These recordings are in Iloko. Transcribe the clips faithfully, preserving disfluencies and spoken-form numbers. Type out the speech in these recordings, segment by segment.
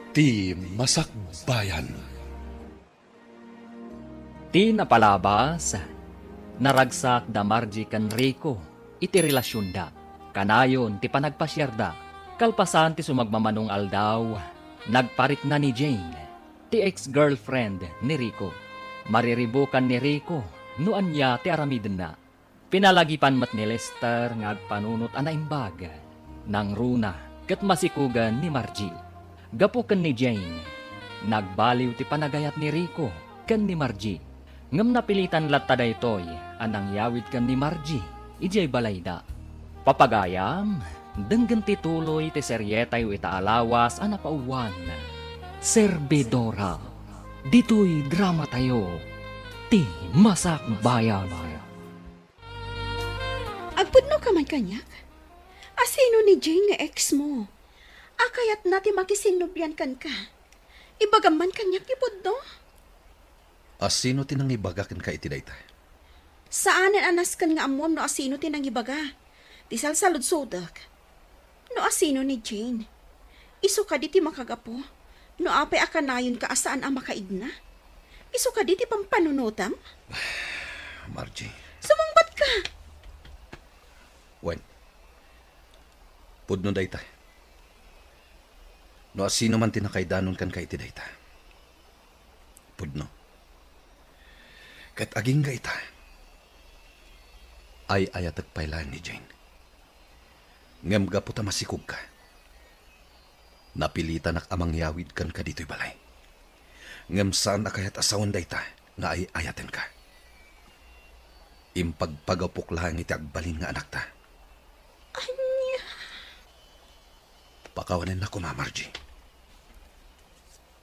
Ti Masakbayan. Ti napalabas, naragsak da Margie ken Rico iti relasionda. Kanayon ti panagpasiarda. Kalpasan ti sumagmamano nga aldaw, nagparikna ni Jane, ti ex-girlfriend ni Rico. Mariribukan ni Rico no ania ti aramidenna. Pinalagipan met ni Lester nga agpanunot a naimbag. Nangruna ket masikugan ni Margie. Gapu ken ni Jane, nagbaliw ti panagayat ni Rico ken ni Margie. Ngem napilitan latta daytoy a nangyawid ken ni Margie idiay balayda. Papagayam, denggen ti tuloy ti serietayo ita a lawas a napauluan, Servidora. Ditoy dramatayo, Ti Masakbayan. Agpudno ka man kaniak? Asino ni Jane nga ex mo? A kayatna ti makisinnublian kenka? Ibagam man kaniak ti pudno? Asino ti nangibaga kenka iti dayta? Saanen a nasken nga ammuam no asino ti nangibaga. Ti salsaludsodek, no asino ni Jane? Isu kadi ti makagapu no apay a kanayonka a saan a makaigna? Isu kadi ti pampanunotam? Margie. Sumungbatka! Wen, pudno dayta. No asino man ti nakaidanon kenka iti dayta, pudno. Ket agingga ita, ay-ayatek pay laeng ni Jane. Ngem gapu ta masikogka, napilitanak a mangyawid kenka ditoy balay. Ngem saan a kayat a sawen dayta nga ay-ayatenka. Impagpagapok laeng iti agbalin nga anakta. Ania? Pakawanennak koma, Margie.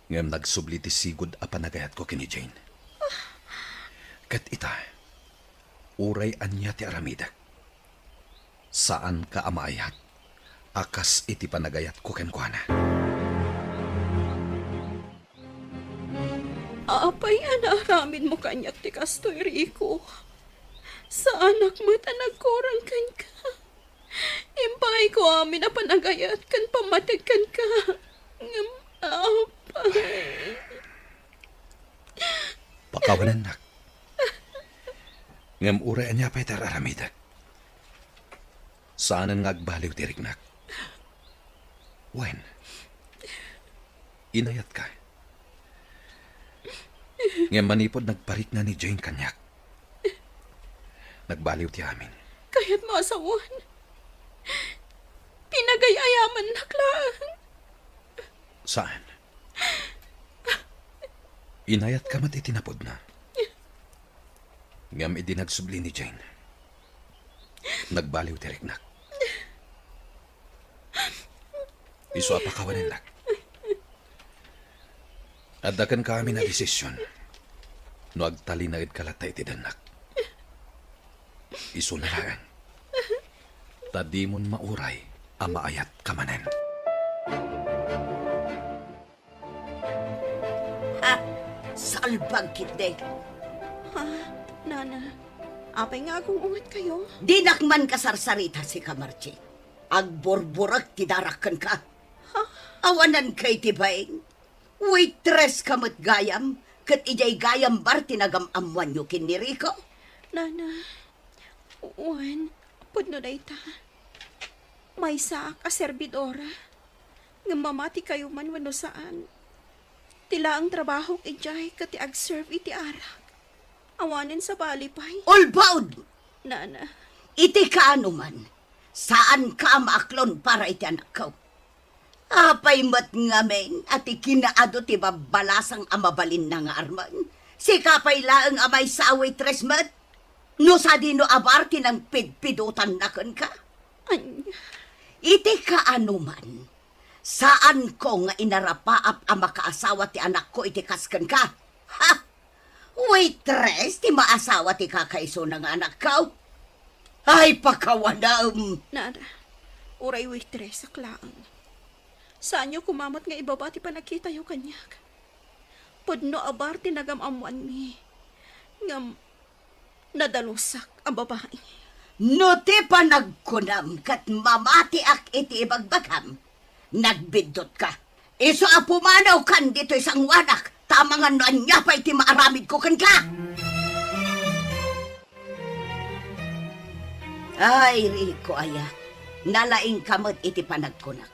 Ngem nagsubli ti sigud a panagayatko ken ni Jane. Ket ita, uray ania ti aramidek, saanka a maayat a kas iti panagayatko kenkuana. Apay a naaramidmo kaniak ti kastoy, Rico? Saanak met a nagkurang kenka. Impaayko amin a panagayat ken pammateg kenka. Ngem apay? Pakawanennak. Ngem uray ania pay ti ar-aramidek, saanen nga agbaliw ti riknak. Wen, inayatka. Ngem manipud nagparikna ni Jane kaniak, nagbaliw ti amin. Kayatmo a sawen? Pinagay-ayamannak laeng. Saan? Inayatka met iti napudna. Ngem idi nagsubli ni Jane, nagbaliw ti riknak. Isu a pakawanennak. Adda kenka amin a desisyon no agtalinaedka latta iti dennak. Isuna laeng, ta dimon mauray a maayatka manen. Ha? Salbag ketdi. Ha? Nana, apay nga agung-ungatkayo? Dinak man kasarsarita, sika, Margie. Agburburek ti darak kenka. Ha? Awananka iti bain. Waitress ka met gayam, ket idiay gayam bar ti nagam-ammoanyo ken ni Rico. Nana, wen, pudno dayta. Maysaak a serbidora. Ngem mamatikayo man wenno saan, ti laeng trabahok idiay ket ti agserve iti arak. Awanen sabali pay. Ulbod! Nana. Iti kaano man, saanka a maaklon para iti anakko. Apay met ngamin a ti kinaadu ti babbalasang a mabalinna nga armen? Sika pay laeng a maysa a waitress met? No sadino a bar ti nangpidpidotanna kenka? Ania? Iti kaano man, saanko nga inarapaap a makaasawa ti anakko iti kas kenka. Ha? Waitress ti maasawa ti kakaisuna nga anakko? Ay, pakawanam! Nana, uray waitress ak laeng. Saanyo koma met nga ibaba ti panagkitayo kaniak. Pudno a bar ti nagam-ammoanmi. Ngem, nadalusak a babai. No ti panagkunam ket mamatiak iti ibagbagam, nagbiddutka. Isu a pumanawkan ditoy sanguanak, ta amangan no ania pay ti maaramidko kenka. Ay, Rico, aya, nalaingka met iti panagkunak.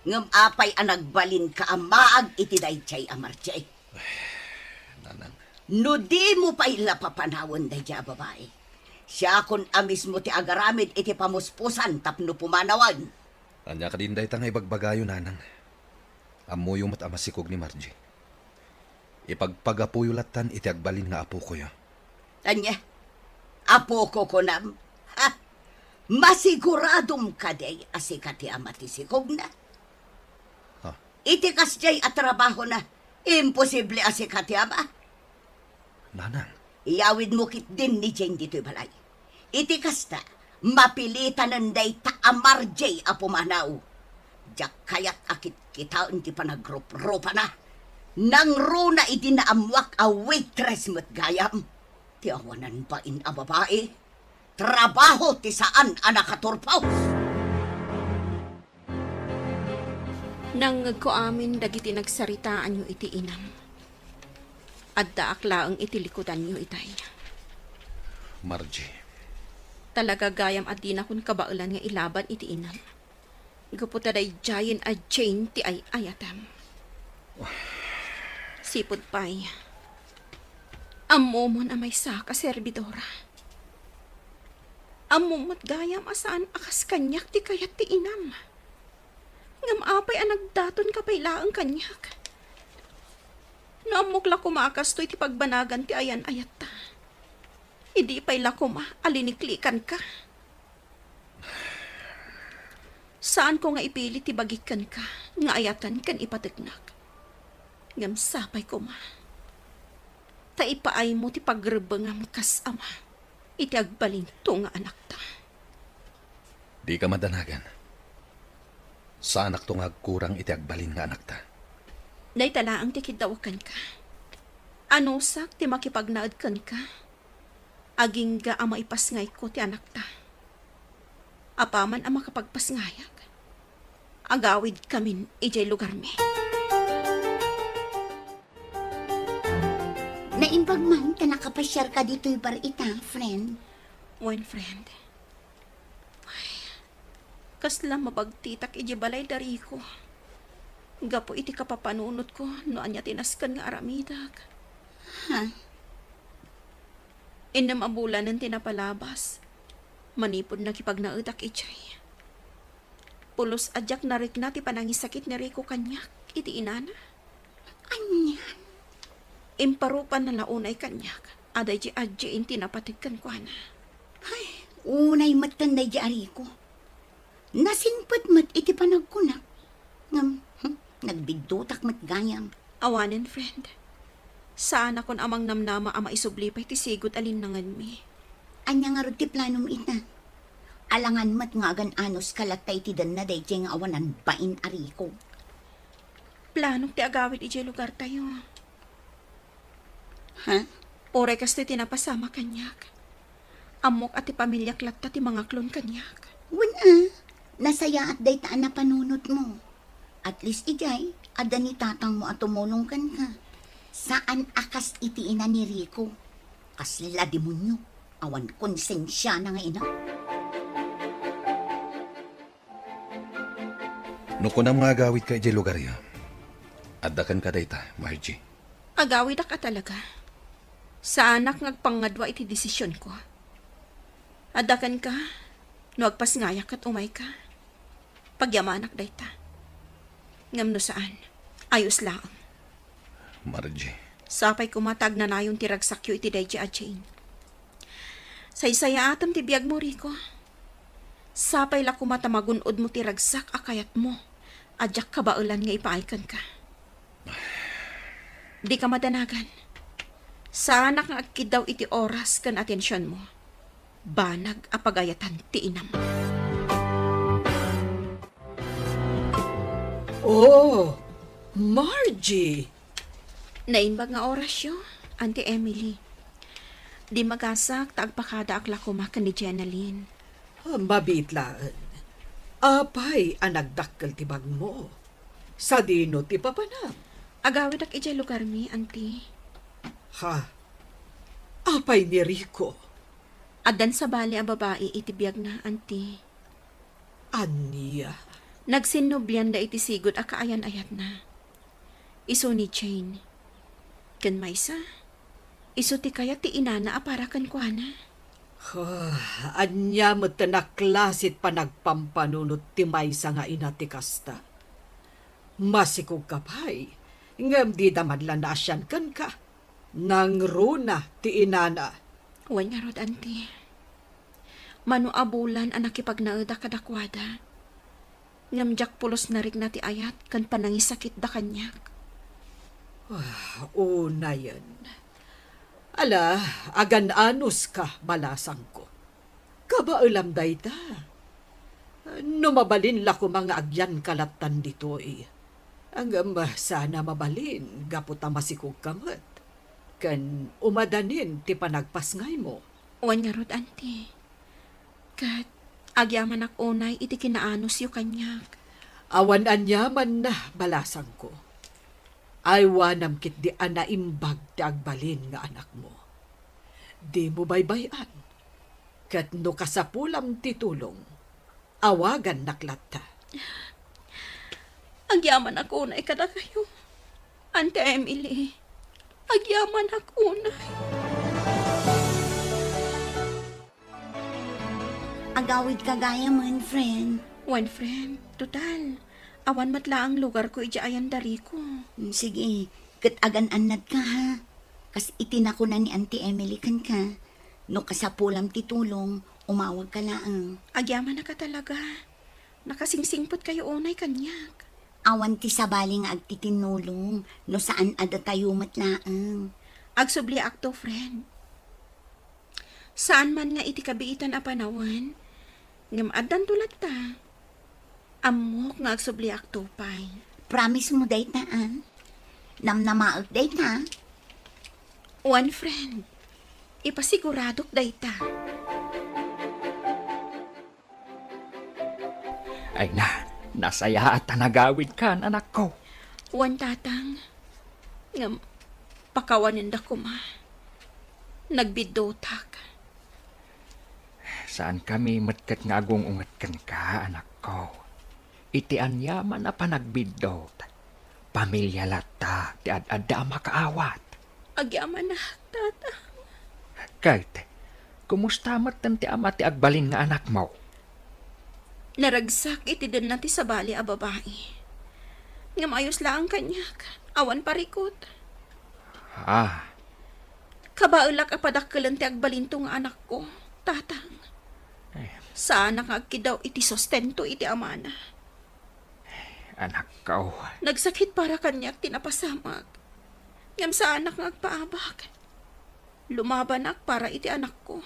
Ngem apay a nagbalinka a maag iti daydiay a Marje? Nanang. No dimo pay la papanawen daydiay a babai, siakon a mismo ti agaramid iti pamuspusan tapno pumanawen. Ania kadin dayta nga ibagbagayo, Nanang? Ammoyo met a masikog ni Marje. Ipagpagapuyo lattan iti agbalin nga apokoyo. Ania? Apoko kunam? Ha? Masiguradom kadi a sika ti ama ti sikogna? Ha? Iti kasdiay a trabahona, imposible a sika ti ama. Nanang. Iyawidmo ketdin ni Jane ditoy balay. Iti kasta, mapilitanen dayta a Marje a pumanaw. Diak kayat a kitkitaen ti panagruprupana. Nangruna idi naammoak a waitress met gayam. Ti awanan bain a babai, trabaho ti saan a nakaturpos. Nangngegko amin dagiti nagsaritaanyo iti inam. Addaak laeng iti likudanyo itay. Margie. Talaga gayam a dinakon kabaelan nga ilaban iti inam. Gapu ta daydiayen a Jane ti ay-ayatem. Sipud pay, ammomon a maysak a serbidora. Ammom met gayam a saan a kas kaniak ti kayat ti inam. Ngem apay a nagdatonka pay laeng kaniak? No ammok la koma a kastoy ti pagbanagan ti ayan-ayatta, idi pay la koma a liniklikanka. Saanko nga ipili ti bagik kenka nga ayatan ken ipateknak. Ngem sapay koma ta ipaaymo ti pagrebbengam kas ama iti agbalinto nga anakta. Dika madanagan. Saanakto nga agkurang iti agbalin nga anakta. Dayta laeng ti kiddawak kenka. Anusak ti makipagnaed kenka, agingga a maipasngayko ti anakta. Apaman a makapagpasngayak, agawidkamin idiay lugarmi. Naimbag man ta nakapasiarka ditoy bar ita, friend. Wen, friend. Ay, kasla mabagtitak idiay balay da Rico. Gapu iti kapapanunotko no ania ti nasken nga aramidek. Ha? Innem a bulanen ti napalabas manipud nakipagnaedak idiay. Pulos a diak narikna ti panangisakit ni Rico kaniak iti inana. Anian? Imparupanna la unay kaniak a daydi a Jane ti napateg kenkuana. Ay, unay metten daydi a Rico. Nasingpet met iti panagkunak. Ngem, hmm, nagbiddutak met gayam. Awanen, friend. Saanakon a mangnamnama a maisubli pay ti sigud a linnangenmi. Ania ngarud ti planom ita? Alangan met nga agan-anos ka latta iti denna daydiay nga awanan bain a Rico. Planok ti agawid idiay lugartayo. Ha? Uray kastoy ti napasama kaniak. Ammok a ti pamiliak latta ti mangaklon kaniak. Wen a, nasayaat dayta a napanunotmo. At least idiay, adda ni tatangmo a tumulong kenka. Saan a kas iti ina ni Rico. Kasla demonio, awan konsensiana nga ina. No kunam nga agawidka idiay lugaryo, adda kenka dayta, Margie. Agawidak a talaga. Saanak nga agpangngadua iti desisionko. Adda kenka, no agpasngayak ket umayka. Pagyamanak dayta. Ngem no saan, ayos laeng. Margie. Sapay koma ta agnanayon ti ragsakyo iti daydi a Jane. Saysayaatem ti biagmo, Rico. Sapay la koma ta magun-odmo ti ragsak a kayatmo a diak kabaelan nga ipaay kenka. Dika madanagan. Saanak nga agkiddaw iti oras ken atensionmo. Banag a pagayatan ti inam. Oh, Margie! Naimbag nga orasyo, Auntie Emily. Dimmagasak ta agpakadaak la koma ken ni Jenalyn. Ah, mabiit laeng. Apay a nagdakkel ti bagmo? Sadino ti papanam? Agawidak idiay lugarmi, Auntie. Ha? Apay ni Rico? Addan sabali a babai iti biagna, Auntie. Ania? Nagsinnublianda iti sigud a kaayan-ayatna. Isu ni Jane. Ken maysa, isu ti kayat ti inana a para kenkuana. Ah, ania met a klase ti panagpampanunot ti maysa nga ina ti kasta? Masikogka pay, ngem dida man la naasian kenka. Nangruna ti inana. Wen ngarud, Auntie. Mano a bulan a nakipagnaeda kadakuada. Ngem diak pulos narikna ti ayat ken panangisakitda kaniak. Ah, unayen. Ala, agan-anuska, balasangko. Kabaelam dayta. No mabalin la koma nga agyanka lattan ditoy. Ngem saan a mabalin gapu ta masikogka met. Ken umadanin ti panagpasngaymo. Wen ngarud, Auntie. Ket agyamanak unay iti kinaanusyo kaniak. Awan aniamanna, balasangko. Aywanam ketdi a naimbag ti agbalin nga anakmo. Dimo baybay-an. Ket no kasapulam ti tulong, awagannak latta. Agyamanak unay kadakayo, Auntie Emily. Agyamanak unay. Agawidka gayamen, friend. Wen, friend. Total, awan met laeng lugarko idiay ayan da Rico. Mm, sige. Ket agan-annadka, ha? Kas iti nakuna ni Auntie Emily kenka, no kasapulam ti tulong, umawagka laeng. Agyamanak a talaga. Nakasingsingpetkayo unay kaniak. Awan ti sabali nga agtitinnulong, no saan a datayo met laeng. Agsubliakto, friend. Saan man nga iti kabiitan a panawen, ngem addanto latta. Ammok nga agsubliakto pay. Promise mo dayta, a? Namnamaek dayta? Wen, friend. Ipasiguradok dayta. Ay na, nasayaat a nagawidkan, anakko. Wen, tatang. Ngem, pakawanenda koma. Nagbiddotak. Saankami met ket nga agung-unget kenka, anakko. Iti aniaman a panagbiddot, pamilia latta ti ad-adda a makaawat. Agyamanak, tatang. Ket, kumusta metten ti ama ti agbalin nga anakmo? Naragsak iti denna ti sabali a babai. Ngem ayos laeng kaniak, awan parikut. Ah. Kabaelak a padakkelen ti agbalinto nga anakko, tatang. Eh. Saanak nga agkiddaw iti sustento iti amana. Anakko. Nagsakit para kaniak ti napasamak. Ngem saanak nga agpaabak. Lumabanak para iti anakko.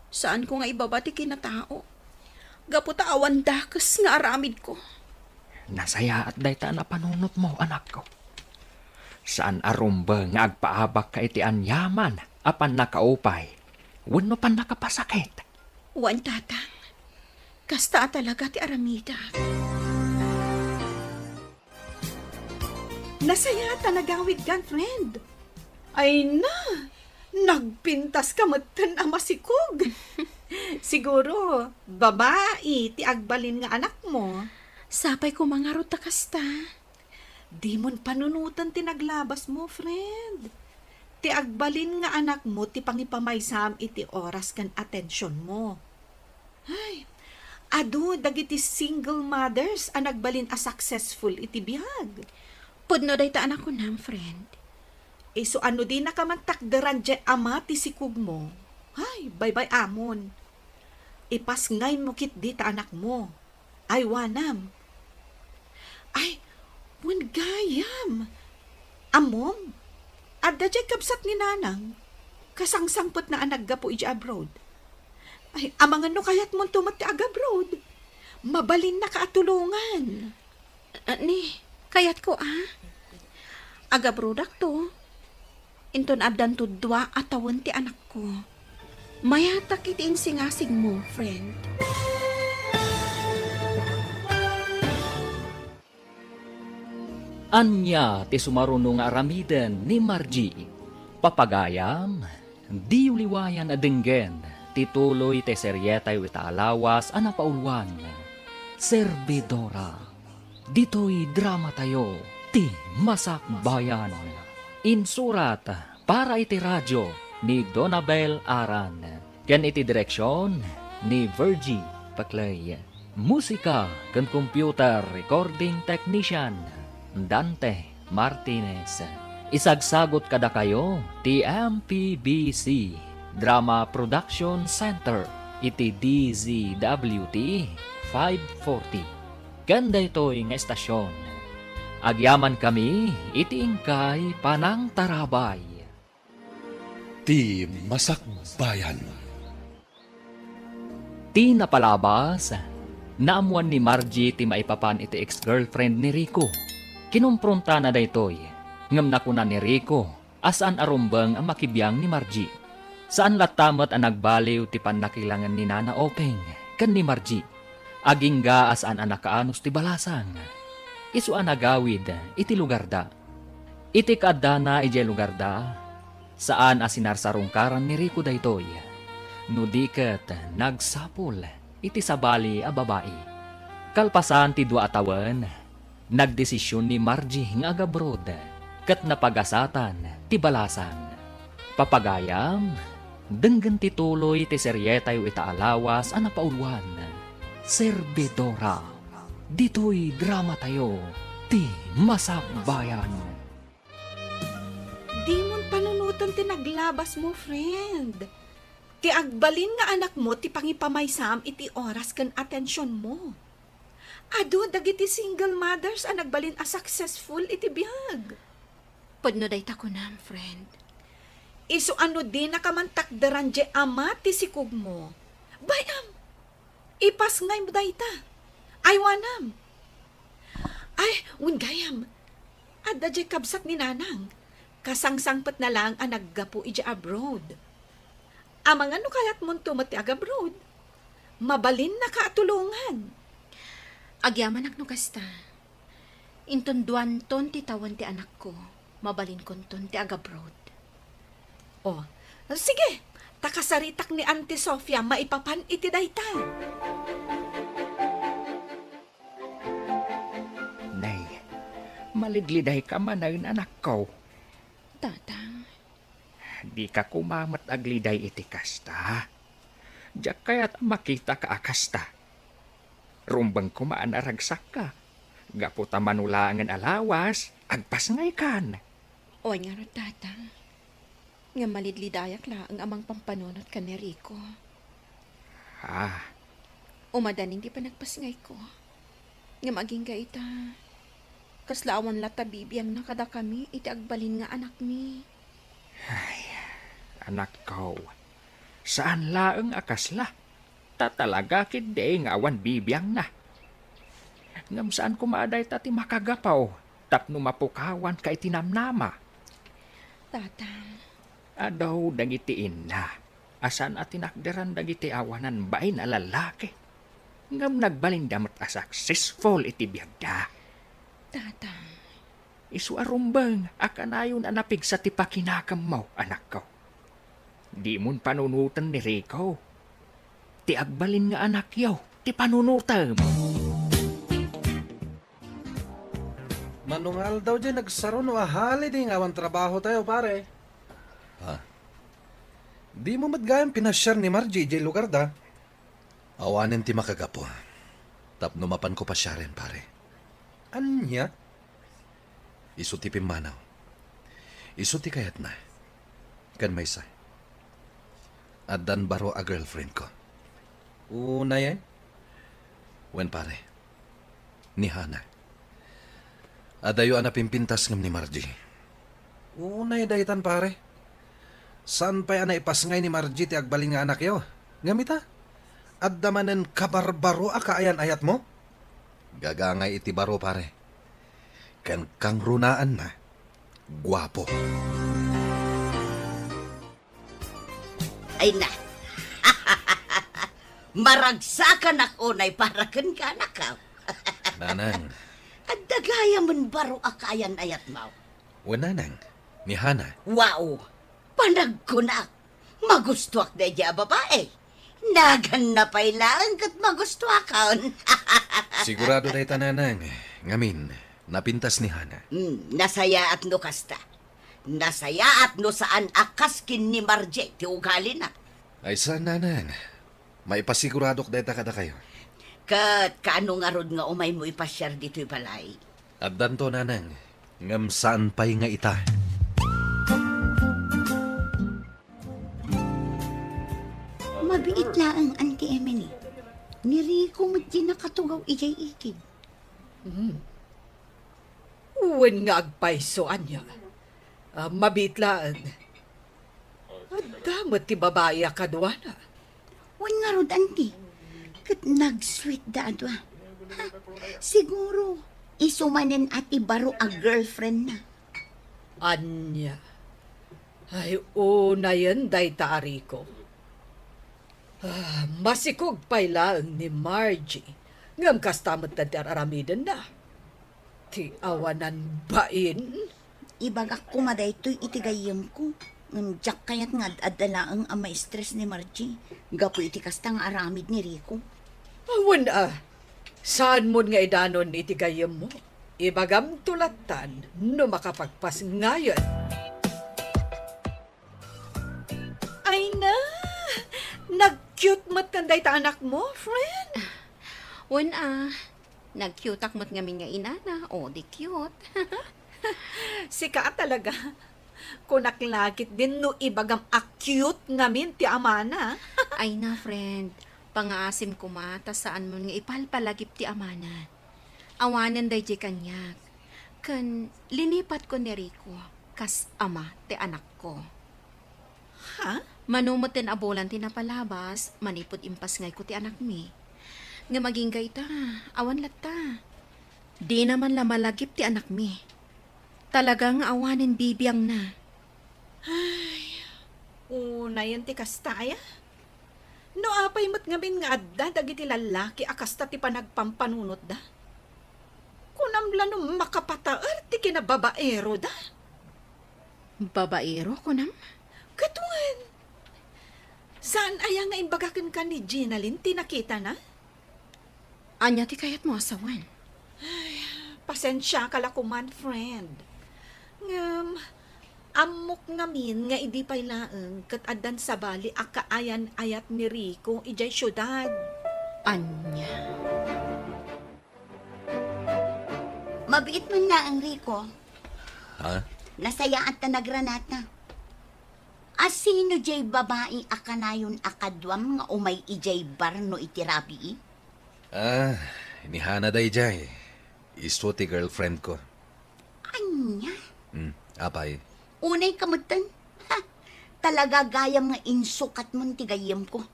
Saanko nga ibaba ti kinatao. Gapu ta awan dakes nga aramidko. Nasayaat dayta a napanunotmo, anakko. Saan a rumbeng nga agpaabakka iti aniaman a pannakaupay wenno pannakapasakit. Wen, tatang. Kasta a talaga ti aramidak. Nasayaat a nagawidkan, friend. Ay na, nagpintaska metten a masikog. Siguro, babai ti agbalin nga anakmo. Sapay koma ngarud ta kasta. Dimon panunoten ti naglabasmo, friend. Ti agbalin nga anakmo ti pangipamaysam iti oras ken atensionmo. Ay, adu dagiti single mothers a nagbalin a successful iti biag. Pudno dayta a nakunam, friend. Isu a no dinaka man takderan diay ama ti sikogmo, ay, baybay-amon. Ipasngaymo ketdi ta anakmo. Aywanam. Ay, wen gayam. Ammom, adda diay kabsat ni Nanang. Kasangsangpetna a naggapu idiay abroad. Ay, amangan no kayatmonto met ti agabroad. Mabalinnaka a tulongan. Ah, ni, kayatko, a. Agabrodakto. Inton addanto dua a tawen ti anakko. Mayatak iti insingasigmo, friend. Ania ti sumaruno nga aramiden ni Margie? Papagayam, diyo liwayan a denggen ti tuloy ti serietayo ita a lawas a napauluan, Servidora. Ditoy dramatayo, Ti Masakbayan. Insurat para iti radio ni Donabel Aran, ken iti direksion ni Virgie Paclay. Musika ken computer recording technician, Dante Martinez. Isagsagut kadakayo ti M P B C Drama Production Center iti D Z W T five forty. Ken daytoy nga estasion, agyamankami iti inkay panangtarabay. Ti Masakbayan. Ti napalabas, naammuan ni Margie ti maipapan iti ex-girlfriend ni Rico. Kinompronta na daytoy, ngem nakuna ni Rico a saan a rumbeng a makibiang ni Margie. Saan latta met a nagbaliw ti pannakilangen ni Nana Openg ken ni Margie, agingga a saan a nakaanus ti balasang. Isu a nagawid iti lugarda. Iti kaaddana idiay lugarda, saan a sinarsarungkaran ni Rico daytoy, no di ket nagsapul iti sabali a babai. Kalpasan ti dua a tawen, nagdesision ni Margie nga agabroad ket napagasatan ti balasang. Papagayam, denggen ti tuloy ti serietayo ita a lawas a napauluan, Servidora. Ditoy dramatayo, Ti Masakbayan. Dimon panunoten ti naglabasmo, friend. Ti agbalin nga anakmo ti pangipamaysam iti oras ken atensionmo. Adu dagiti single mothers a nagbalin a successful iti biag. Pudno dayta kunam, friend. Isu a no dinaka man takderan diay ama ti sikogmo, bay-am, ipasngaymo dayta. Aywanam. Ay, wen gayam, adda diay kabsat ni Nanang. Kasangsangpetna laeng a naggapu idiay abroad. Amangan no kayatmonto met ti agabroad, mabalinnaka a tulongan. Agyamanak no kasta. Inton duanton ti tawen ti anakko, mabalinkonton ti agabroad. O, sige, ta kasaritak ni Auntie Sofia maipapan iti dayta. Nay, malidlidayka manen, anakko. Tatang. Dika koma met agliday iti kasta. Diak kayat a makitaka a kasta. Rumbeng koma a naragsakka. Gapu ta mano laengen a lawas, agpasngaykan. Wen ngarud, Tatang. Ngem malidlidayak laeng a mangpampanunot ken ni Rico. Ah. Umadanin ti panagpasngayko. Ngem agingga ita, kasla awan latta bibiangna kadakami iti agbalin nga anakmi. Ay, anakko, saan laeng a kasla, ta talaga ketdi nga awan bibiangna. Ngem saan koma a dayta ti makagapu tapno mapukawanka iti namnama. Tatang. Adu dagiti inna a saan a tinakderan dagiti awanan bain a lallaki, ngem nagbalinda met a successful iti biagda. Tatang. Isu a rumbeng a kanayon a napigsa ti pakinakemmo, anakko. Dimon panunoten ni Rico. Ti agbalin nga anakyo ti panunotem. Mano nga aldaw diay nagsaruno a holiday nga awan trabahotayo, pare? Ha? Dimo met gayam pinasiar ni Margie idiay lugarda? Awanen ti makagapu tapno mapanko pasiaren, pare. Ania? Isu ti pimmanaw. Isu ti kayatna. Ken maysa, addan baro a girlfriendko. Unay, eh? Wen, pare. Ni Hana. Adayo a napimpintas ngem ni Margie. Unay daytan, pare. Saan pay a naipasngay ni Margie ti agbalin nga anakyo? Ngem ita, adda manen kabarbaro a kaayan-ayatmo? Gagangay iti baro, pare. Ken kangrunaanna, guapo. Ay na. Maragsakanak unay para kenka, anakko. Nanang, Adda gayamen baro a kaayan-ayatmo? Wen, nanang, ni Hana. Wow! Panagkunak! Magustuak daydiay a babai. Naganna pay laeng ket magustuakon. Sigurado dayta, nanang. Ngamin, napintas ni Hana. Hmm, nasayaat no kasta. Nasayaat no saan a kas ken ni Margie ti ugalina. Ay, saan, nanang. Maipasiguradoak dayta kadakayo. Ket kaano ngarud nga umaymo ipasiar ditoy balay? Addanto, nanang, ngem saan pay nga ita. Mabiit laeng, Auntie Emily. Ni Rico met ti nakatugaw idiay ikid. Hmm. Wen nga agpayso, ania? Ah, mabiit laeng. Adda met ti babai a kaduana. Wen ngarud, Auntie. Ket nag-sweet da a dua. Ha, siguro, isu manen a ti baro a girlfriend na. Ania? Ay, unayen dayta a Rico. Ah, masikog pay laeng ni Margie. Ngem kasta met ti ar-aramidenna. Ti awanan bain? Ibagak koma daytoy iti gayyemko. Ngem diak kayat nga ad-adda laeng a maistres ni Margie gapu iti kasta nga aramid ni Rico. Awan a. Saanmon nga idanon iti gayyemmo. Ibagamto lattan no makapagpasngayen. Ay na! Nag-cute met kan dayta anakmo, friend? Wen a, nag-cuteak met ngamin nga inana, o di cute. Sika a talaga. Kunak la ketdin no ibagam a cute ngamin ti amana. Ay na, friend. Pangaasim koma ta saanmon nga ipalpalagip ti amana. Awanen daydiay kaniak. Ken linipatkon ni Rico kas ama ti anakko. Ha? Mano metten a bulan ti napalabas manipud impasngayko ti anakmi. Ngem agingga ita, awan latta. Dina man la malagip ti anakmi. Talaga nga awanen bibiangna. Ay, unayen ti kasta aya? No apay met ngamin nga adda dagiti lallaki a kasta ti panagpampanunotda? Kunam la no makapataer ti kinababaeroda? Babaero, kunam? Ket wen, saan aya nga imbaga kenka ni Ginaline ti nakitana? Ania ti kayatmo a sawen? Ay, pasensiaka la koman, friend. Ngem, ammok ngamin nga idi pay laeng ket addan sabali a kaayan-ayat ni Rico idiay siudad. Ania? Mabiit man laeng, Rico. Ha? Nasayaat ta nagranata. A sino diay babai a kanayon a kaduam nga umay idiay bar no iti rabii? Ah, ni Hana daydiay. Isu ti girlfriend ko. Ania? Hmm, apay? Unay ka metten? Ha, talaga gayam nga insukatmon ti gayyemko.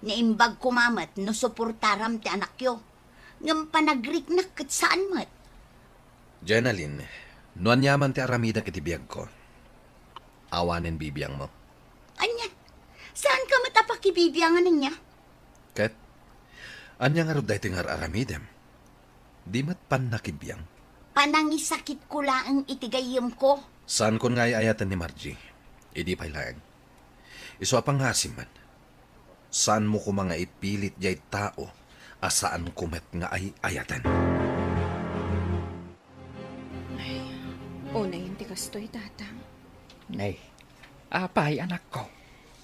Naimbag koma met no suportaram ti anakyo. Ngem panagriknak ket saan met. Jenalyn, no aniaman ti aramidek iti biagko, awanen bibiangmo. Ania? Saanka met a pakibibiangan ania? Ket, ania ngarud daytoy nga ar-aramidem? Di met pannakibiang? Panangisakitko laeng iti gayyemko. Saankon nga ay-ayaten ni Margie. Idi pay laeng. Isu a pangngaasim man. Saanmo koma nga ipilit diay tao a saanko met nga ay-ayaten. Ay, unayen ti kastoy, Tatang. Nay, apay, anakko?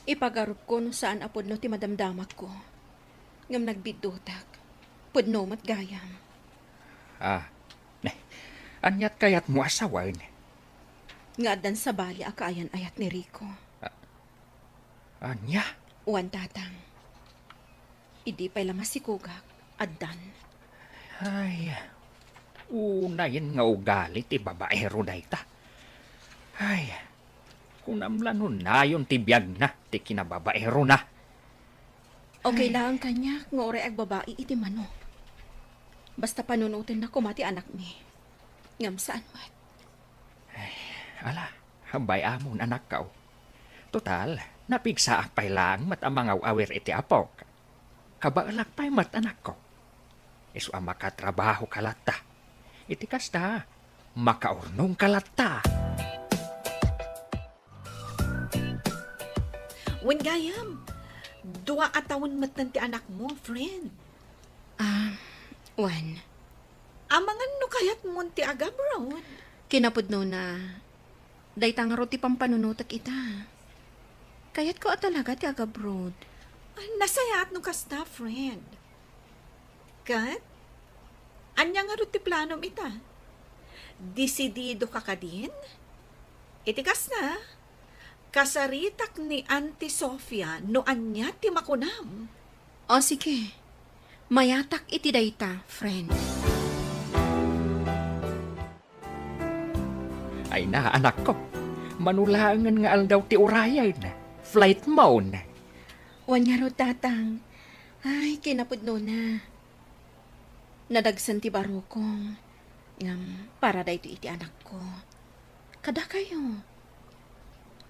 Ipagarupko no saan a pudno ti madamdamagko. Ngem nagbiddutak. Pudno met gayam. Ah, nay, aniat kayatmo a sawen? Nga addan sabali a kaayan-ayat ni Rico. Ah, ania? Wen, Tatang. Idi pay la masikogak, addan. Ay, unayen nga ugali ti babaero dayta. Ay, kunam la no nayon ti biagna ti kinababaerona. Okay laeng kaniak nga uray agbabai iti mano. Basta panunotenna koma ti anakmi. Ngem saan met. Ala, bay-amon, anakko. Total, napigsaak pay laeng met a mangaw-awir iti apok. Kabaelak pay met, anakko. Isu a makatrabahoka latta. Iti kasta, makaurnongka latta. Wen gayam, dua a tawen metten ti anakmo, friend. Ah, wen. Amangan no kayatmon ti agabroad. Kinapudnona, dayta ngarud ti pampanunotek ita. Kayatko a talaga ti agabroad. Ah, nasayaat no kasta, friend. Ket, ania ngarud ti planom ita? Desididoka kadin? Iti kasta, kasaritak ni Auntie Sofia no ania ti makunam. O, sige. Mayatak iti dayta, friend. Ay na, anakko. Mano laengen nga aldaw ti urayen? Flight mo. Wen ngarud, Tatang. Ay, kinapudnona. Nadagsen ti barukong. Ngem para daytoy iti anakko. Kadakayo.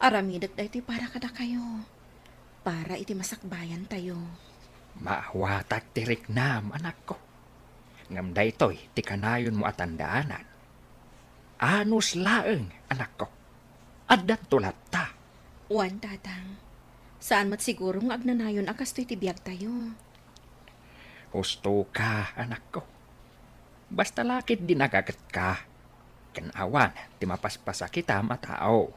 Aramidek daytoy para kadakayo. Para iti masakbayantayo. Maawatak ti riknam, anakko. Ngem daytoy ti kanayonmo a tandaanan. Anus laeng, anakko. Addanto latta. Wen, Tatang. Saan met siguro nga agnanayon a kastoy ti biagtayo. Husto ka, anakko. Basta la ket dinagagetka. Ken awan ti mapaspasakitam a tao.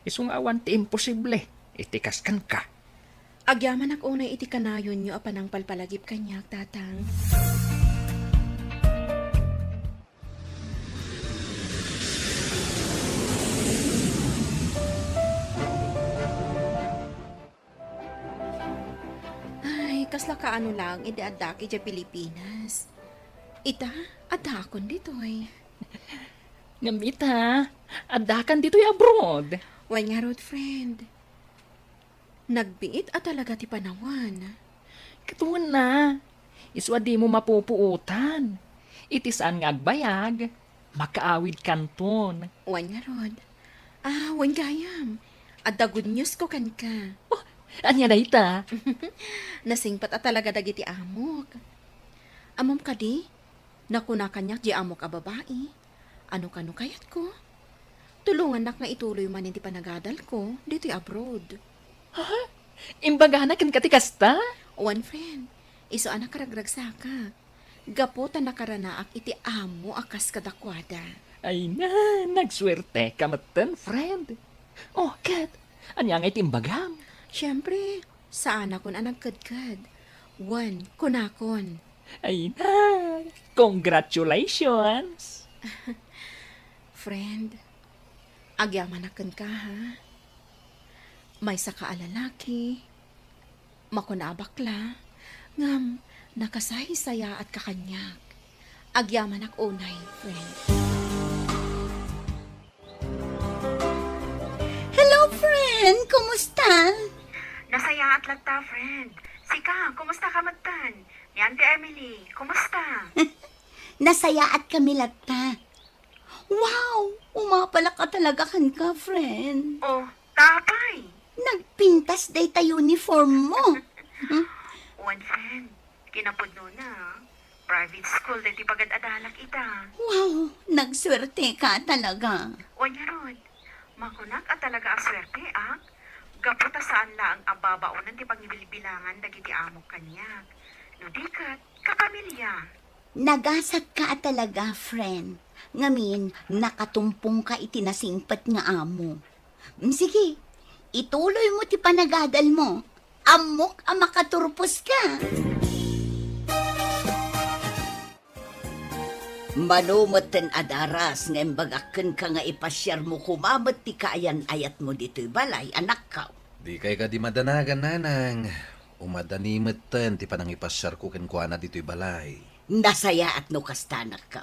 Isu nga awan ti imposible iti kas kenka. Agyamanak unay iti kanayonyo a panangpalpalagip kaniak, Tatang. Ay, kasla kaano laeng idi addak idiay Pilipinas. Ita, addaakon ditoy. Ngem ita, addakan ditoy abroad. Wen ngarud, friend. Nagbiit a talaga ti panawen. Ket wen na, isu a dimo mapupuotan. Iti saan nga agbayag, makaawidkanton. Wen ngarud. Ah, wen gayam. Adda good news ko kenka. Oh, ania dayta? Nasingpet a talaga dagiti amok. Ammom kadi, nakuna kaniak di amok a babai. Ano kano kayatko? Tulongannak nga ituloy manen ti panagadalko ditoy abroad. Ha? Imbagana kenka ti kasta? Wen, friend. Isu a nakaragragsakak. Gapu ta nakaranaak iti amo a kas kadakuada. Ay na, nagsuerteka metten, friend. Oh, ket, ania nga iti imbagam? Siyempre, saanakon a nagkedked. Wen, kunakon. Ay na, congratulations! Friend, agyamanak kenka, ha? Maysaka a lalaki, makuna a bakla, ngem nakasaysayaatka kaniak. Agyamanak unay, friend. Hello, friend! Kumusta? Nasayaat latta, friend. Sika, kumusta ka metten? Ni Auntie Emily, kumusta? Nasayaat kami latta. Wow! Umapalak ka talaga kenka, friend. Oh, ta apay? Nagpintas dayta uniform mo. Hmm? Wen, friend. Kinapudnona, private school daytoy pagad-adalak ita. Wow! Nagsuerteka talaga. Wen ngarud, makunak a talaga a suerteak, gapu ta saan laeng a babaonen ti pangibilbilangan dagiti amok kaniak. No di ket, kapamilya. Nagasat ka a talaga, friend. Ngamin, nakatumpong ka iti nasingpet nga amo. Mm, sige, ituloy mo ti panagadal mo. Ammok a makaturpos ka. Mano metten a daras nga imbagak kenka nga ipasiarmo koma met ti kaayan-ayatmo ditoy balay, anakko? Dikay kadi madanagan, nanang. Umadani metten ti panangipasiarko kenkuana ditoy balay. Nasayaat no kasta, anakko.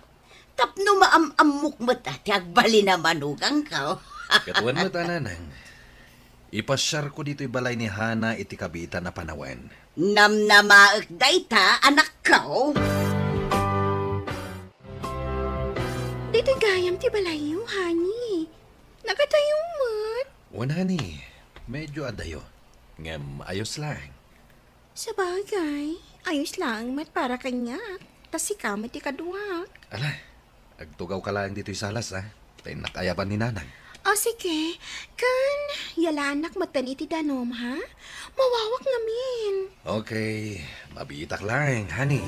Tapno maam-ammok met a ti agbalin a manugangko. Ket wen met a, nanang. Ipasiarko ditoy balay ni Hana iti kabiitan a panawen. Namnamaek dayta, anakko. Ditoy gayam ti balayyo, honey. Nagadayo met. Wen, honey, medyo adayo. Ngem ayos lang. Sabagay, ayos laeng met para kaniak, ta sika met ti kaduak. Ala, Agtugawka laeng ditoy salas, ha? Ta innak ayaban ni Nanang. O, sige. Ken, yalaannak metten iti danum, ha? Mawawak ngamin. Okay. Mabiitak laeng, honey.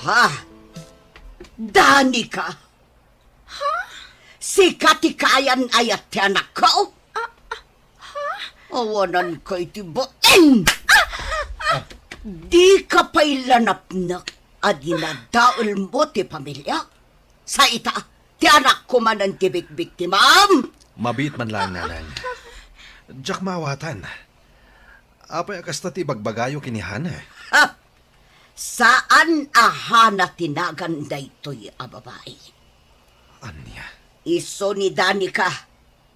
Ha? Danica? Ha? Sika ti kaayan-ayat ti anakko? Ah, ah, ha? Awananka iti bain! Dika pay la napnek a dinadaelmo ti pamiliak? Sa ita, ti anakko manen ti bikbiktimam? Mabiit man laeng, Nanang. Diak maawatan. Apay a kasta ti ibagbagayo ken ni Hana? Ha! Saan a Hana ti nagan daytoy a babai. Ania? Isu ni Danica,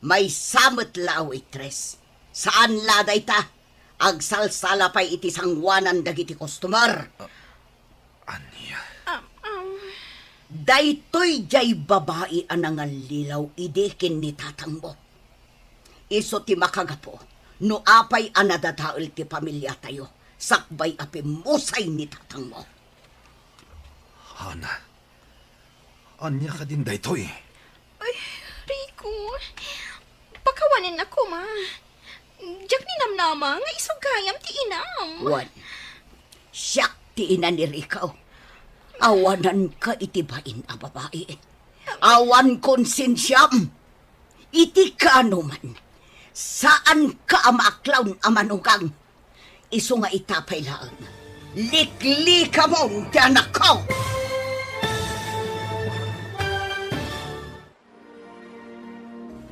maysa met la a waitress. Saan la dayta, agsalsala pay iti sangoanan dagiti customer. Ah, ania? Um, um. Daytoy diay babai a nangallilaw idi ken ni tatangmo. Isu ti makagapu no apay a nadadael ti pamiliatayo sakbay a pimmusay ni tatangmo. Hana, ania kadin daytoy? Ay, Rico, pakawanennak koma. Diak ninamnama nga isu gayam ti inam. Wen, siak ti ina ni Rico. Awananka iti bain a babai. Awan konsensiam. Iti kaanoman, saanka a maaklaw a manugang. Isu nga ita pay laeng, liklikamon ti anakko!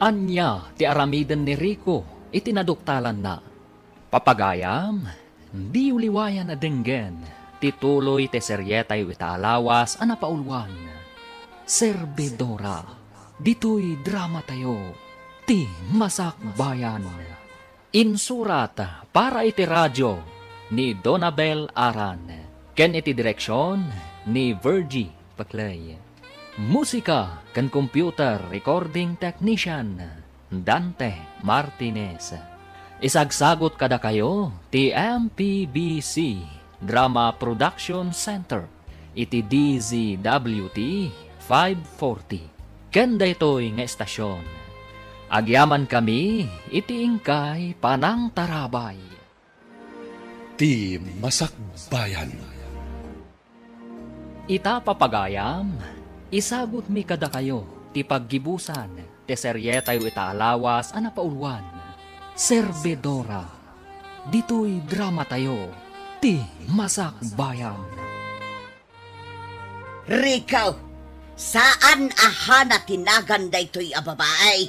Ania ti aramiden ni Rico iti naduktalanna? Papagayam, diyo liwayan a denggen ti tuloy ti serietayo ita a lawas a napauluan, Servidora. Ditoy dramatayo, ti Masakbayan. Insurat para iti radio ni Donabel Aran, ken iti direksion ni Virgie Paclay. Musika ken computer recording technician, Dante Martinez. Isagsagut kadakayo ti M P B C Drama Production Center iti D Z W T five forty. Ken daytoy nga estasion, agyamankami iti inkay panangtarabay. Ti Masakbayan. Ita, papagayam, isagutmi kadakayo ti paggibusan ti serietayo ita a lawas a napauluan, Servidora. Ditoy dramatayo, ti Masakbayan. Rico, saan a Hana ti nagan daytoy a babai?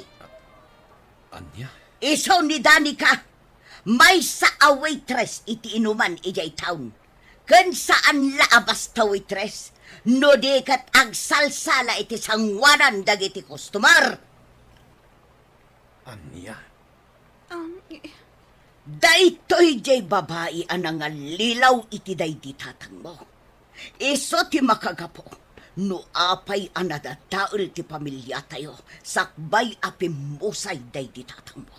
Ania? Isu ni Danica, maysa a waitress iti inuman idiay town. Ken saan la a basta waitress, no di ket agsalsala iti sangoanan dagiti customer. Ania? Um, i- Daytoy diay babai a nangallilaw iti daydi tatangmo. Isu ti makagapu no apay a nadadael ti pamiliatayo sakbay a pimmusay daydi tatangmo.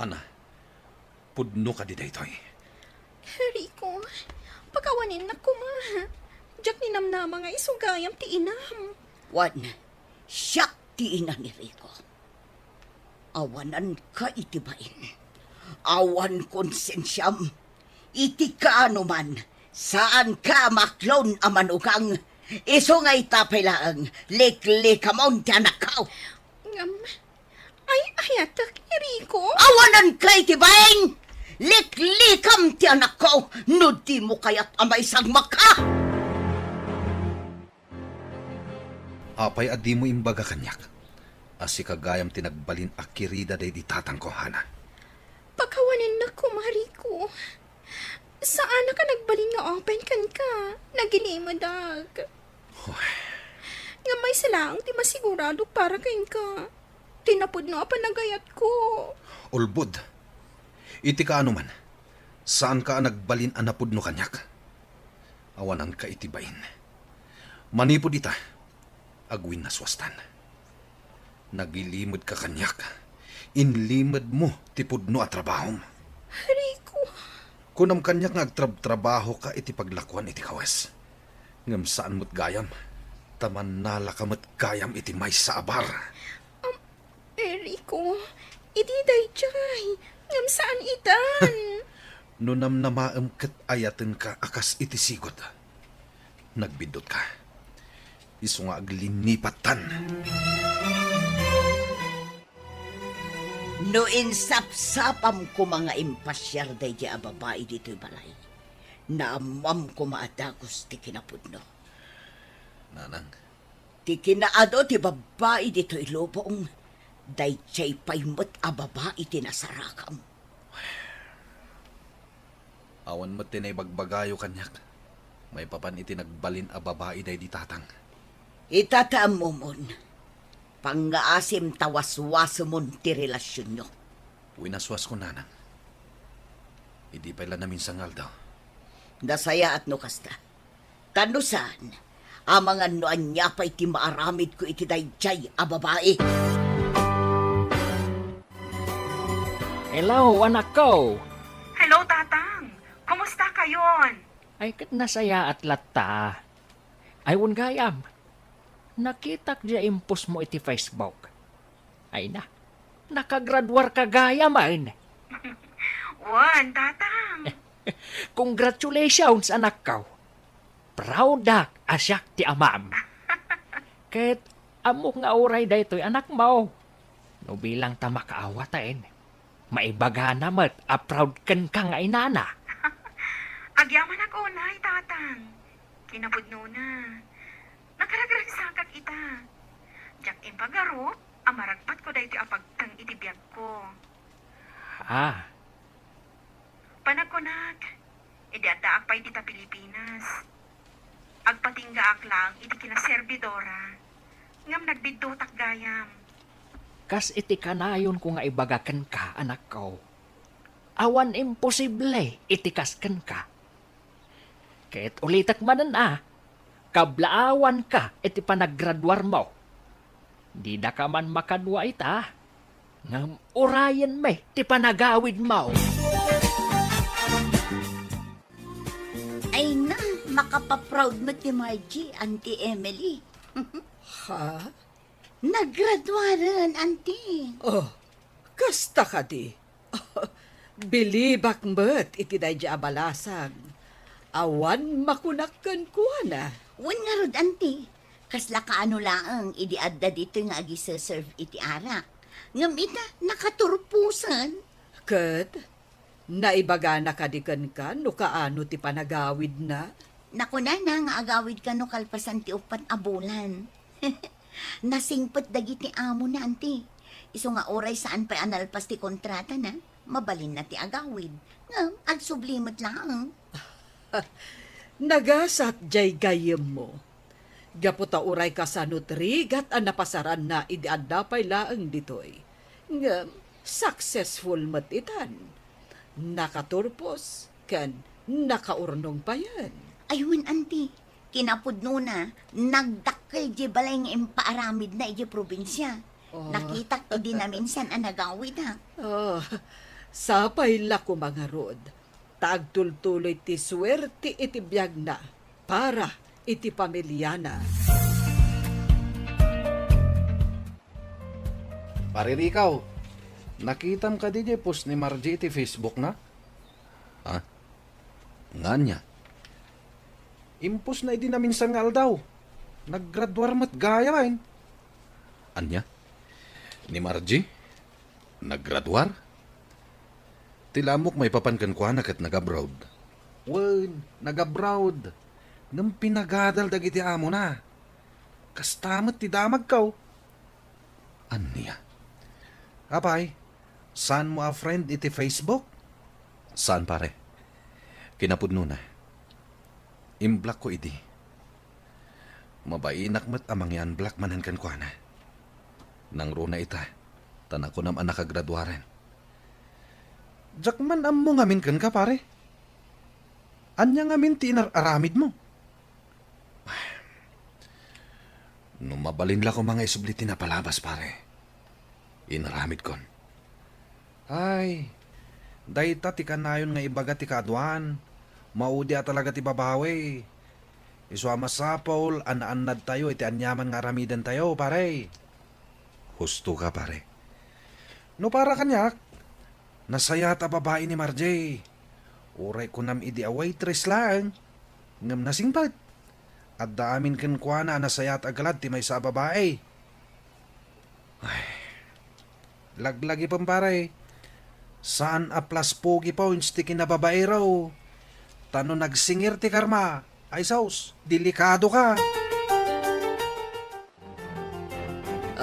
Hana, pudno kadi daytoy? Rico, pakawanennak koma. Diak ninamnama nga isu gayam ti inam. Wen, siak ti ina ni Rico. Awananka iti bain. Awan konsensiam. Iti kaanoman, saanka a maaklon a manugang. Isu nga ita pay laeng, liklikamon ti anakko. Ngem, ay-ayatek ni Rico. Awananka iti bain! Liklikam ti anakko no dimo kayat a maisagmakka! Apay a dimo imbaga kaniak a sika gayam ti nagbalin a kirida daydi tatangko, Hana? Pakawanennak koma, Rico. Saanak a nagbalin nga open kenka. Nagilimedak. Hoy. Ngem maysa laeng ti masiguradok para kenka. Ti napudno a panagayatko. Ulbod. Iti kaanoman, saanka a nagbalin a napudno kaniak. Awananka iti bain. Manipud ita, agwinnasuastan. Nagilimedka kaniak. Inlimedmo ti pudno a trabahom. Rico. Kunam kaniak nga agtrabtrabahoka iti paglakuan iti kawes. Ngem saan met gayam, ta mannalaka met gayam iti maysa a bar. Am, Erico, idi daydiay, ngem saan itan. No namnamaem ket ayatenka a kas iti sigud. Nagbiddutka. Isu nga aglinipattan. No insapsapam koma nga impasiar daydiay a babai ditoy balay, naammoam koma a dagus ti kinapudno. Nanang. Ti kinaadu ti babbai ditoy lubong, daydiay pay met a babai ti nasarakam. Awan met ti naibagbagayo kaniak maipapan iti nagbalin a babai daydi tatang. Ita ta ammomon, pangngaasim ta waswasemon ti relasionyo. Winaswasko, nanang. Idi pay la naminsan nga aldaw. Nasayaat no kasta. Ta no saan, amangan no ania pay ti maaramidko iti daydiay a babai. Hello, anakko! Hello, Tatang! Kumusta kayon? Ay, ket nasayaat latta. Ay, wen gayam, nakitak diay impostmo iti Facebook. Ay na, nakagraduarka gayamen. Wen, Tatang. Congratulations, anakko. Proud-ak a siak ti amam. Ket ammok nga uray daytoy anakmo. No bilang ta makaawatan, maibagana met a proud kenka nga inana. Agyamanak unay, Tatang. Kinapudnona, nakaragragsakak ita. Diak impagarup a maragpatko daytoy a pagteng iti biagko. Ah. Panagkunak, idi addaak pay dita Pilipinas, agpatinggaak laeng iti kinaserbidora, ngem nagbiddutak gayam. Kas iti kanayonko nga ibaga kenka, anakko, awan imposible iti kas kenka. Ket ulitek manen a, kablaawanka iti panaggraduarmo. Didaka man makadua ita, ngem urayenmi ti panagawidmo. Ay na, makapaproud met ni Margie, Auntie Emily. Ha? Naggraduaren, Auntie. Oh, kasta kadi? Bilibak met iti daydiay a balasang. Awan makunak kenkuana. Wen ngarud, Auntie, kasla kaano laeng idi adda ditoy nga agiseserve iti arak. Ngem ita, nakaturposen. Ket naibagana kadi kenka no kaano ti panagawidna? Nakunana nga agawid kano kalpasan ti uppat a bulan. Nasingpet dagiti amona, Auntie. Isu nga uray saan pay a nalpas ti kontratana, mabalinna ti agawid. Ngem agsubli met laeng. Nagasat diay gayyemmo. Gapu ta uray kasano't rigat a napasaranna idi adda pay laeng ditoy. Ngem successful met itan. Nakaturpos ken nakaurnong payen. Ay wen, Auntie, kinapudnona, nagdakkel diay balay nga impaaramidna idiay probinsia. Oh. Nakitak idi naminsan a nagawid, ha? Oh, sapay la koma ngarud, ta agtultuloy ti suerte iti biagna para iti pamiliana. Pare Rico, nakitam kadi diay post ni Margie iti Facebook na? Ha? Nga ania? Impostna idi naminsan nga aldaw. Naggraduar met gayamen. Ania? Ni Margie? Naggraduar? Ti la ammok maipapan kenkuana ket nag-abroad. Wen, nag-abroad. Ngem pinagadal dagiti amona. Kasta met ti damagko. Ania? Apay, saanmo a friend iti Facebook? Saan, pare. Kinapudnona, imblockko idi. Mabainak met a mangi-unblock manen kenkuana. Nangruna ita, ta nakunam a nakagraduaren. Diak man ammo ngamin kenka, pare. Ania ngamin ti inar-aramidmo? No mabalin la koma nga isubli ti napalabas, pare. Inaramidkon. Ay, Dayta ti kanayon nga ibaga ti kaaduan. Maudi a talaga ti babawi. Isu a masapul a naannadtayo iti aniaman nga aramidentayo, pare. Husto ka, pare. No para kaniak, nasayaat a babai ni Marjay. Uray kunam idi a waitress laeng, ngem nasingpet. Adda amin kenkuana a nasayaat a galad ti maysa a babai. Ay, laglagipem, pare. Saan a plus pogi points ti kinababaero. Ta no nagsingir ti karma, ay sus, delikado ka.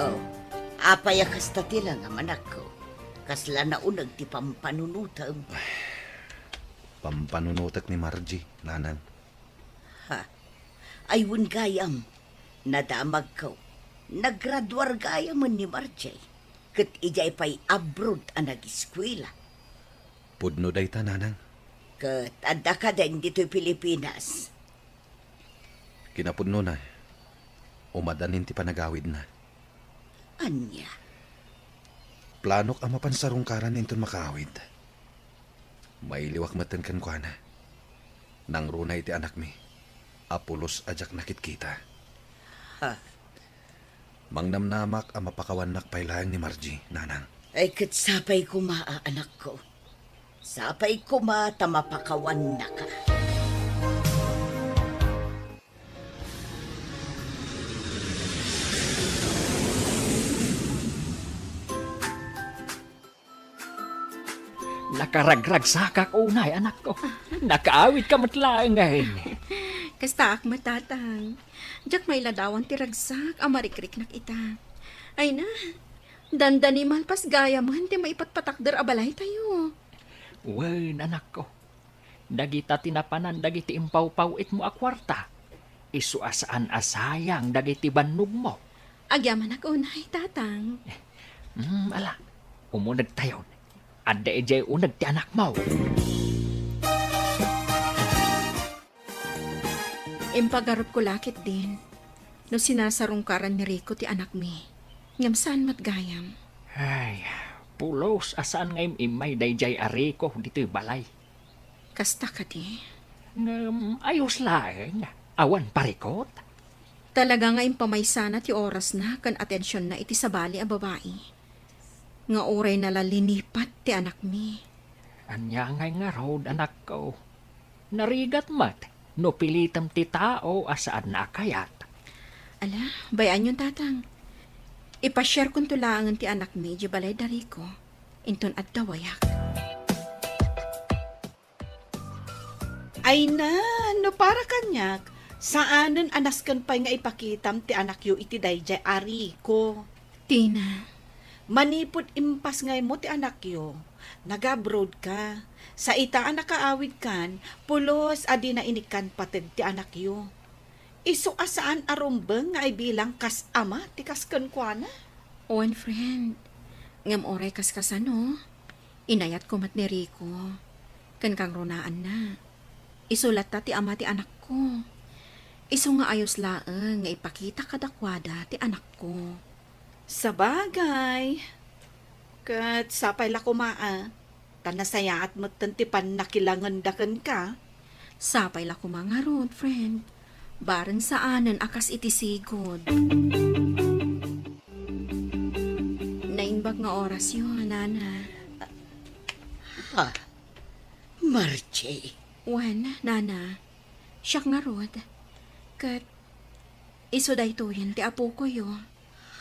Oh, apay a kasta ti langam, anakko? Kasla nauneg ti pampanunotem. Pampanunotek ni Margie, nanang. Ha? Ay, wen gayam, nadamagko. Naggraduar gayamen ni Margie. Ket idiay pay abroad a nagiskuela. Pudno dayta, nanang. Ket adda kaden ditoy Pilipinas. Kinapudnona, umadanin ti panagawidna. Ania? Planok a mapan sarungkaran inton makaawid. Mailiwak metten kenkuana. Nangruna iti anakmi a pulos a diak nakitkita. Ha? Mangnamnamak a mapakawannak pay laeng ni Margie, nanang. Ay, ket sapay koma a, anakko. Sapay koma ta mapakawannaka. Nakaragragsakak unay, anakko. Nakaawidka met laeng, eh. Kastaak met, tatang. Diak mailadawan ti ragsak a marikriknak ita. Ay na, dandani malpas gayamen ti maipatpatakder a balaytayo. Wen, anakko. Dagita ti napanan dagiti impawpaw-itmo a kuarta. Isu a saan a sayang dagiti bannogmo. Agyamanak unay, tatang. Hmm, ala, umunegtayon. Adda idiay uneg ti anakmo. Impagarupko la ketdin no sinasarungkaran ni Rico ti anakmi. Ngem saan met gayam. Ay, pulos a saan nga im-immay daydiay a Rico ditoy balay. Kasta kadi? Ngem ayos laeng, awan parikot. Talaga nga impamaysana ti orasna ken atensionna iti sabali a babai. Nga urayna la linipat ti anakmi. Ania ngay ngarud, anakko? Narigat met no pilitem ti tao a saanna a kayat. Ala, bay-anyon, tatang. Ipasiarkonto laengen ti anakmi idiay balay da Rico. Inton adda wayak. Ay na, no para kaniak, saanen a nasken pay nga ipakitam ti anakyo iti daydiay a Rico. Tina. Manipud impasngaymo ti anakyo, nag-abroad ka. Sa ita a nakaawidkan, pulos a dina inikkan pateg ti anakyo. Isu a saan a rumbeng nga ibilang kas ama ti kas kenkuana. Wen, friend. Ngem uray kaskasano, inayatko met ni Rico. Ken kangrunaanna, isu latta ti ama ti anakko. Isu nga ayos laeng nga ipakita kadakuada ti anakko. Sabagay. Ket sapay la koma a, ta nasayaat metten ti pannakilangenda kenka. Sapay la koma ngarud, friend. Bareng saanen a kas iti sigud. Naimbag nga orasyo, nana. Ha? Margie? Wen, nana. Siak ngarud. Ket isu daytoyen ti apokoyo.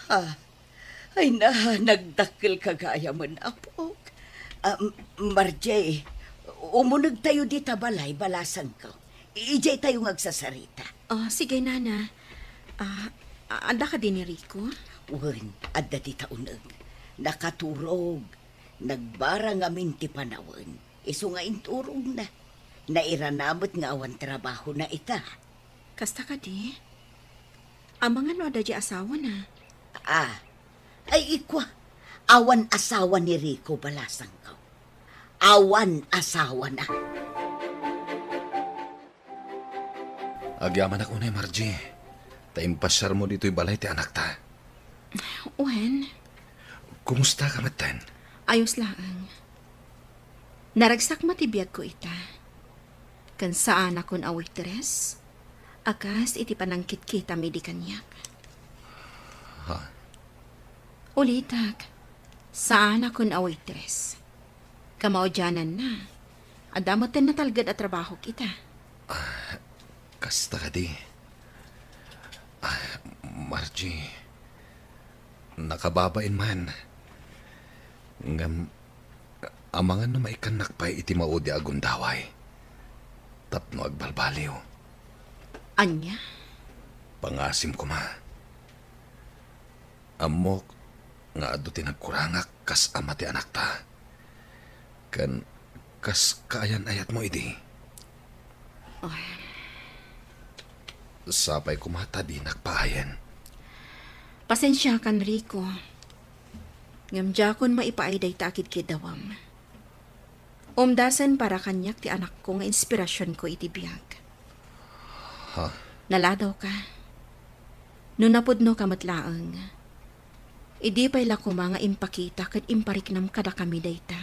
Ha? Ay na, nagdakkel ka gayamen, apok. Ah, M-, Margie, umunegtayo dita balay, balasangko. Idiaytayo nga agsasarita. Ah, sige, nana. Ah, adda kadi ni Rico? Wen, adda dita uneg. Nakaturog. Nagbara ngamin ti panawen. Isu nga inturogna. Nairana met nga awan trabahona ita. Kasta kadi? Amangan no adda diay asawana? Ah, ay ikua, awan asawa ni Rico, balasangko. Awan asawana. Agyamanak unay, Margie, ta impasiarmo ditoy balay ti anakta. Wen? Kumusta ka metten? Ayos laeng. Naragsak met ti biagko ita. Ken saanakon a waitress, a kas iti panangkitkitami idi kaniak. Ha? Ulitek, saanakon a waitress. Kamaudiananna, adda metten natalged a trabahok ita. Kasta kadi. Ah, Margie, nakababain man. Ngem, amangan no maikkannak pay iti maudi a gundaway tapno agbalbaliw. Ania? Pangasim koma. Ammok nga adu ti nagkurangak kas ama ti anakta. Ken kas kaayan-ayatmo idi. Ay. Sapay koma ta dinak paayen. Pasensiakan, Rico. Ngem diakon maipaay dayta a kidkidawem. Umdasen para kaniak ti anakko nga inspirasionko iti biag. Ha? Naladawka. No napudnoka met laeng, idi pay la koma nga impakita ket impariknam kadakami dayta.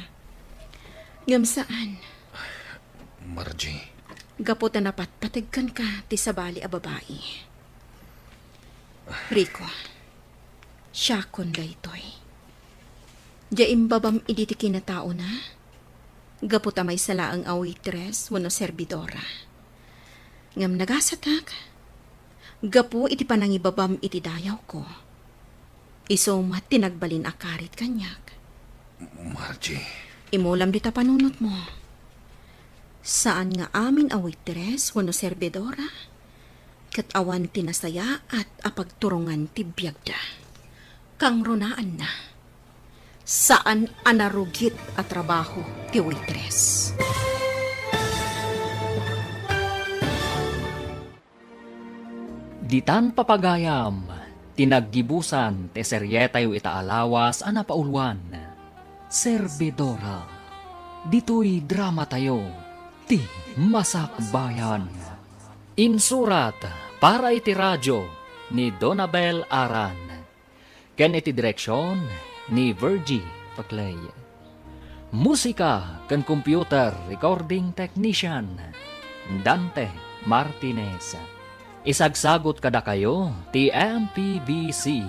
Ngem saan. Margie. Gapu ta napatpateg kenka ti sabali a babai. Rico, siakon daytoy. Dia imbabam idi ti kinataona, gapu ta maysa laeng a waitress wenno serbidora. Ngem nagasatak, gapu iti panangibabam iti dayawko, isu met ti nagbalin a karit kaniak. Margie. Imulam dita panunotmo. Saan nga amin a waitress wenno serbidora, ket awan ti nasayaat a pagturongan ti biagda. Kangrunaanna, saan a narugit a trabaho ti waitress. Ditan papagayam ti naggibusan ti serietayo ita a lawas a napauluan, Serbidora. Ditoy dramatayo, ti Masakbayan. Insurat para iti radio ni Donabel Aran, ken iti direksion ni Virgie Paclay. Musika ken computer recording technician, Dante Martinez. Isagsagut kadakayo ti M P B C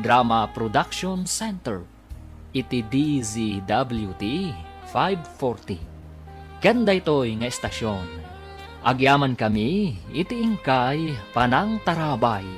Drama Production Center iti D Z W T five forty. Ken daytoy nga estasion, agyamankami iti inkay panangtarabay.